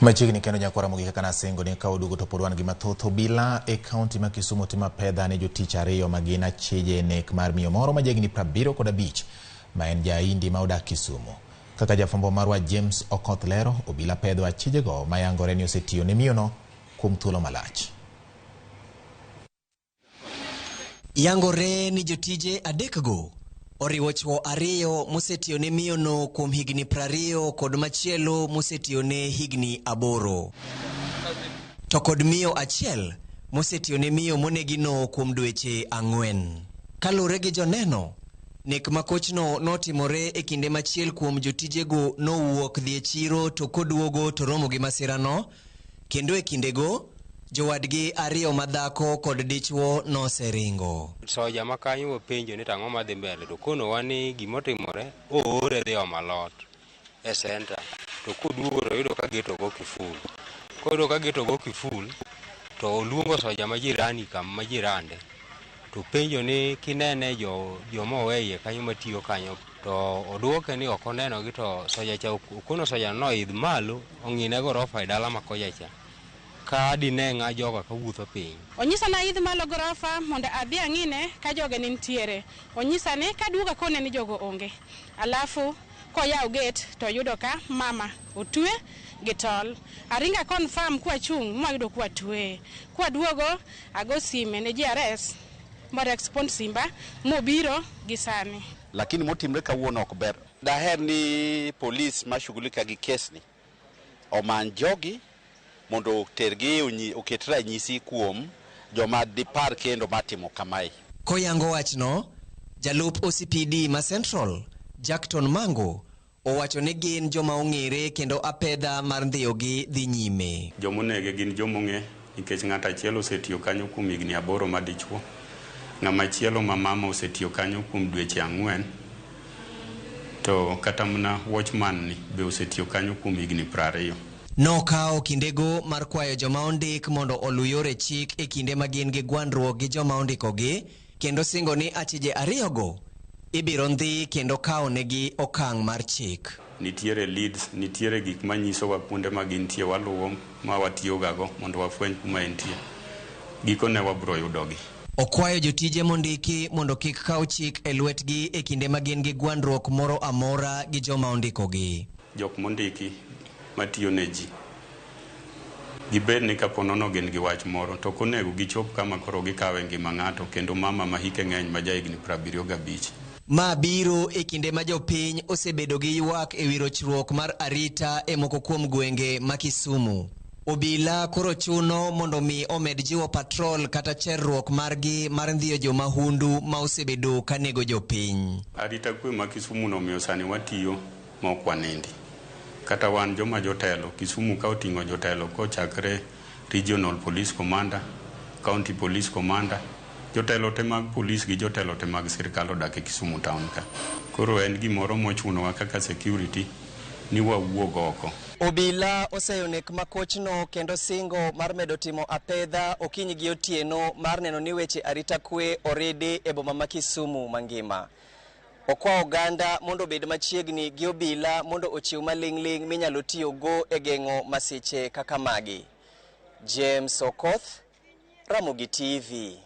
Machiegni kendo nyakwara mogik kaka nasingo ni ka oduogo to pod wan gi mathoth. Obila e kaunti ma Kisumu timo apedha ne jotich ariyo ma gin achije e nek mar miyo moro ma jahigni 75 ma en ja-Hindi ma odak Kisumu. Kaka jafwambo marwa James Okoth lero, obila pedho achijego ma yangore ni osetiyo ne miyono kuom thuolo malach. Yangore ni jotije adekgo oriwo chwo ariyo mosetiyo ne miyono kuom higni 20 kod machielo mosetiyo ne higni 8. To kod miyo achiel mosetiyo ne miyo monegino kuom dweche 4. Kaluwore gi joneno, nek makochno notimore e kinde machiel kuom jotijego nowuok dhi e chiro to koduogo to romo gi masirano, kendo e kindego jowadgi ariyo madhako kod dichwo noseringo. Soja ma kanyo wapenjo ni tang'o madhi mbele to konowa ni gimotimore oore dhi omo alot e center to koduogo to oyudo ka gate ogo kiful. Koyudo ka gate ogo kiful to oluongo soja ma jirani kama jirande to penjo ni kinene joma owe iye kanyo matiyo kanyo to oduoke ni ok onenogi to soja cha okono soja no oidh malo ong'ine gorofa e dala ma kocha cha ka dine ng'a joga kawuotho piny. Onyisa na idh malo gorofa mondo adhi ang'ine ka joge ni nitiere. Onyisa ni kaduogo akone ni jogo onge. Alafu koyawo gate to yudo ka mama otwe gi tol. Aringa confirm kwa chung' mwayudo kwa twe. Kwaduogo ago sime ne GRS mo respond simba mobiro gi sani. Lakini motimre kawuono ok ber. Daher ni polis mashughulika gi kes ni omany jogi mondo otergi oket ranyisi kuom joma dipar kendo matimo kamae. Koyango wachno, jalup OCPD ma Central, Jackton Mango, owacho ni gin joma ong'ere kendo apedha mar ndhiyogi dhi nyime. Jomonege gin jomong'e nikech ng'ato achiel osetiyo kanyo kuom higni 8 madichuo, ng'ama chielo ma mama osetiyo kanyo kuom dweche 4, to kata mana watchman ni be osetiyo kanyo kuom higni 20. Nokawo kindego mar kwayo joma ondik mondo oluw yore chik e kinde ma gin gi gwandruok gi joma ondikogi, kendo singo ni achije ariyogo ibiro ndhi kendo kawo negi okang' mar chik. Nitiere leads, nitiere gik manyisowa kuonde ma gintie, waluwo ma watiyogago mondo wafweny kuma entie. Gikone wabiro yudogi. Okwayo jotije mondiki mondo kik kaw chik e lwetgi e kinde ma gin gi gwandruok moro amora gi joma ondikogi. Jok mondiki matiyo ne ji gibed ni kapo nono gin gi wach moro to ok onego gichop kama koro gikawe ngima ng'ato kendo mama ma hike ng'eny ma jahigni 75. Ma biro e kinde ma jopiny osebedo gi ywak e wi rochruok mar arita e moko kuom gwenge ma Kisumu. Obila koro chuno mondo mi omed jiwo patrol kata cherruok margi mar ndhiyo jomahundu ma osebedo ka nego jopiny. Arita kwe ma Kisumu nomiyo sani watiyo ma ok wanindi. Kata wan joma jotelo, Kisumu ka oting'o jotelo kochakre Regional Police Commander, County Police Commander, jotelo te mag polis gi jotelo te mag sirkal odak e Kisumu town ka. Koro en gimoro mochunowa kaka security ni wawuog oko. Obila oseyo nek makochno kendo singo mar medo timo apedha okinyi gi otieno mar neno ni weche arita kwe oridi e boma ma Kisumu mangima. Okwa oganda mondo obed machiegni gi obila mondo ochiw maling'ling' minyalo tiyogo e geng'o masiche kaka magi. James Okoth, Ramogi TV.